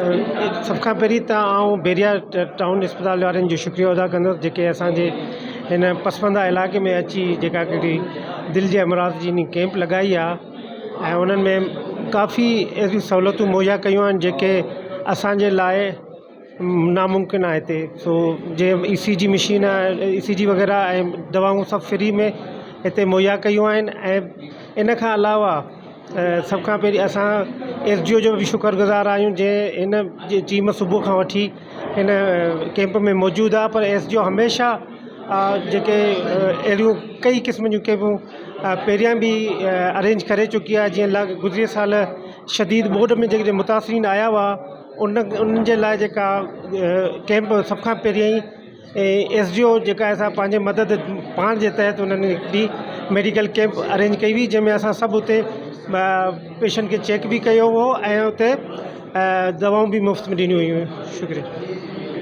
سڀ کان پهرين ته آئون بحريه ٽائون اسپتال وارن جو شڪريو ادا ڪندس جيڪي اسانجي هن پسمانده علائقي ۾ اچي جيڪا هڪڙي دل جي امراض جي انهي ڪيمپ لڳائي آهي ۽ انهن ۾ ڪافي اهڙيون سهولتون مهيا ڪيون آهن جيڪي اسانجي لاءِ ناممڪن آهي هتي سو جيئن اي سي جي مشين آهي اي سي جي وغيره ۽ دوائون سڀ فري ۾ هتي مهيا ڪيون آهن ۽ ان کان علاوه سڀ کان پهرين اسان ايس ڊي او جو به شڪر گذار آهيون جنهن هن جي ٽيم صبح کان وٺي هن ڪيمپ ۾ موجود آهي پر ايس ڊي او هميشه جيڪي اهڙيون ڪئي قسم جون ڪيمپون پهريان به ارينج ڪري چڪي آهي جيئن لڳ گذريل سال شديد ٻوڏ ۾ جيڪڏهن متاثرين آيا هئا ان انهن جي لاءِ جيڪا ڪيمپ سڀ کان پهريائين ايس ڊي او جيڪا اسان پنهنجي مدد پاڻ جي تحت انهن هڪڙي ميڊيڪل ڪيمپ ارينج ڪئي هئي جنهن ۾ اسان سڀ اتي پيشنٽ کي چيڪ به ڪيو هو ۽ اتي دوائون به مفت ۾ ڏنيون ويون هيون شڪريه.